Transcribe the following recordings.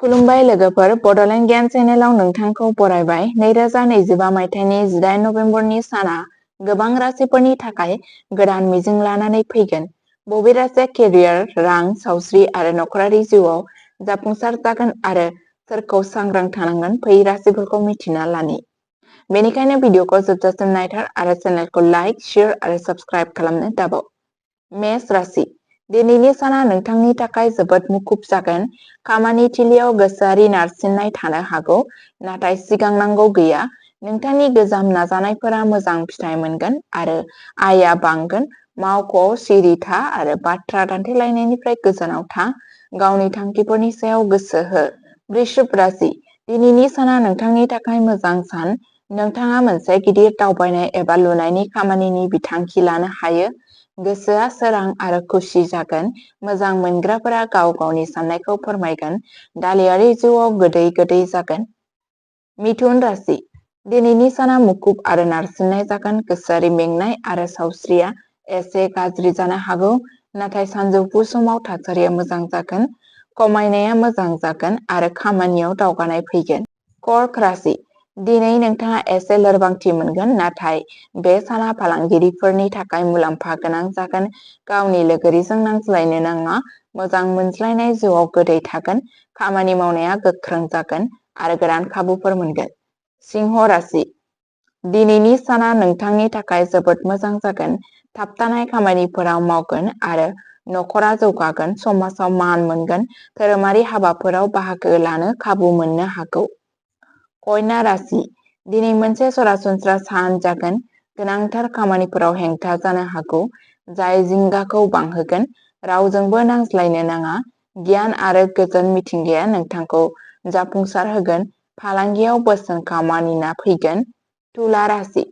खुलुमबाय लोगोफोर, बड'लेण्ड गियान चेनेलाव नोंथांखौ बरायबाय। 2025 मायथाइनि 18 नभेम्बरनि साना गोबां राशिफोरनि थाखाय गोदान मिजिं लानानै फैगोन। बबे राशिया केरियार, रां, सावस्रि आरो नखरारि जिउआव जाफुंसार जागोन आरो सोरखौ सांग्रां थानांगोन, फै राशिफोरखौ मिथिना लानि। बेनिखायनो भिडिअखौ जोबजासिम नायथार आरो चेनेलखौ लाइक, शेयार आरो साबस्क्राइब खालामनो दाबाव। मेष राशि। दिनैनि साना नोंथांनि थाखाय जोबोद मुखुब जागोन। खामानि थिलियाव गोसोआरि नारसिननाय थानो हागौ, नाथाय सिगांनांगौ गैया। नोंथांनि गोजाम नाजानायफोरा मोजां फिथाइ मोनगोन आरो आयआ बांगोन। मावख'आव सिरि था आरो बाथ्रा दान्थेलायनायनिफ्राय गोजानाव था। गावनि थांखिफोरनि सायाव गोसो हो। वृषभ राशि। दिनैनि साना नोंथांनि थाखाय मोजां सान। नोंथाङा मोनसे गिदिर दावबायनाय एबा लुनायनि खामानिनि बिथांखि लानो हायो। गोसोआ सोरां आरो खुसि जागोन। मोजां मोनग्राफोरा गाव गावनि साननायखौ फोरमायगोन। दालियारि जिउआव गोदै गोदै जागोन। मिथुन राशि। दिनैनि साना मुखुब आरो नारसिननाय जागोन। गोसोआरि मेंनाय आरो सावस्रिया एसे गाज्रि जानो हागौ, नाथाय सानजौफु समाव थासारिया मोजां जागोन। कमायनाया मोजां जागोन आरो खामानियाव दावगानाय फैगोन। कर्क राशि। दिनै नोंथाङा एसे लोरबांथि मोनगोन, नाथाय बे साना फालांगिरिफोरनि थाखाय मुलाम्फा गोनां जागोन। गावनि लोगोरिजों नांज्लायनो नाङा। मोजां मोनज्लायनाय जिउआव गोदै थागोन। खामानि मावनाया गोख्रों जागोन आरो गोदान खाबुफोर मोनगोन। सिंह राशि। दिनैनि साना नोंथांनि थाखाय जोबोद मोजां जागोन। थाबथानाय खामानिफोराव मावगोन आरो नखरा जौगागोन। समाजाव मान मोनगोन। धोरोमारि हाबाफोराव बाहागो लानो खाबु मोननो हागौ। कन्या राशि। दिनै मोनसे सरासनस्रा सान जागोन। गोनांथार खामानिफोराव हेंथा जानो हागौ, जाय जिंगाखौ बांहोगोन। रावजोंबो नांज्लायनो नाङा। गियान आरो गोजोन मिथिंगाया नोंथांखौ जाफुंसार होगोन। फालांगियाव बोसोनखौ मानिना फैगोन। तुला राशि।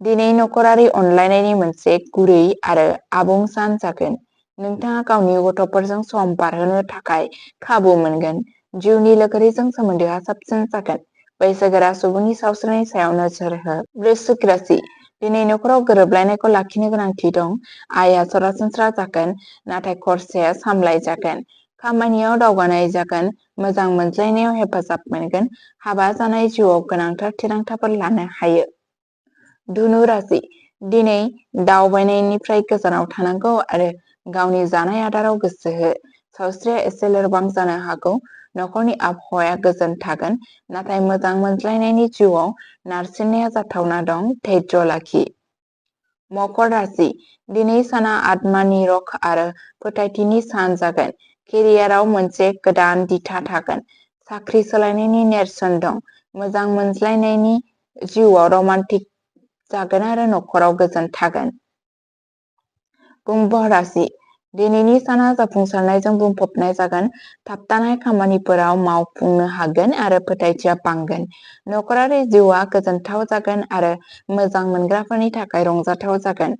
दिनै नखरारि अनलायनायनि मोनसे गुरै आरो आबुं सान जागोन। नोंथाङा गावनि गथ'फोरजों सम बारहोनो थाखाय खाबु मोनगोन। जिउनि लोगोरिजों सोमोन्दोआ साबसिन जागोन। बैसोगोरा सुबुंनि सावस्रिनि सायाव नोजोर हो। वृश्चिक राशि। दिनै नखराव गोरोबलायनायखौ लाखिनो गोनांथि दं। आयआ सरासनस्रा जागोन, नाथाय खरसाया सामलायजागोन। खामानियाव दावगानाय जागोन। मोजां मोनज्लायनायाव हेफाजाब मोनगोन। हाबा जानाय जिउआव गोनांथार थिरांथाफोर लानो हायो। धनु राशि। दिनै दावबायनायनिफ्राय गोजानाव थानांगौ आरो गावनि जानाय आदाराव गोसो हो। सावस्रिया एसे लोरबां जानो हागौ। नखरनि आबहावाया गोजोन थागोन, नाथाय मोजां मोनज्लायनायनि जिउआव नारसिननाया जाथावना दं। धैर्य लाखि। मकर राशि। दिनै साना आत्मानि रक आरो फोथायथिनि सान जागोन। केरियाराव मोनसे गोदान दिथा थागोन। साख्रि सोलायनायनि नेरसोन दं। मोजां मोनज्लायनायनि जिउआव रमान्टिक जागोन आरो नखराव गोजोन थागोन। कुम्भ राशि। दिनैनि साना जाफुंसारनायजों बुंफबनाय जागोन। थाबथानाय खामानिफोराव मावफुंनो हागोन आरो फोथायथिया बांगोन। नखरारि जिउआ गोजोनथाव जागोन आरो मोजां मोनग्राफोरनि थाखाय रंजाथाव जागोन।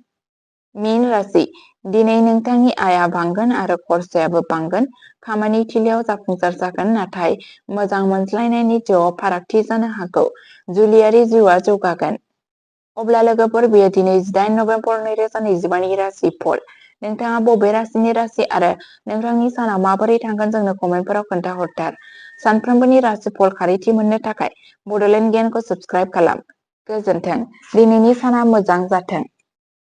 मीन राशि। दिनै नोंथांनि आयआ बांगोन आरो खरसायाबो बांगोन। खामानि थिलियाव जाफुंसार जागोन, नाथाय मोजां मोनज्लायनायनि जिउआव फारागथि जानो हागौ। जुलियारि जिउआ जौगागोन। अब्ला लोगोफोर, बेयो दिनै 18 नभेम्बर 2025 नि राशिफल। नोंथाङा बबे राशिनि राशि आरो नोंथांनि साना माबोरै थांगोन जोंनो कमेन्टफोराव खोन्थाहरथार। सानफ्रोमबोनि राशिफल खारिथि मोननो थाखाय बड'लेण्ड गियानखौ साबस्क्राइब खालाम। गोजोन्थों। दिनैनि साना मोजां जाथों।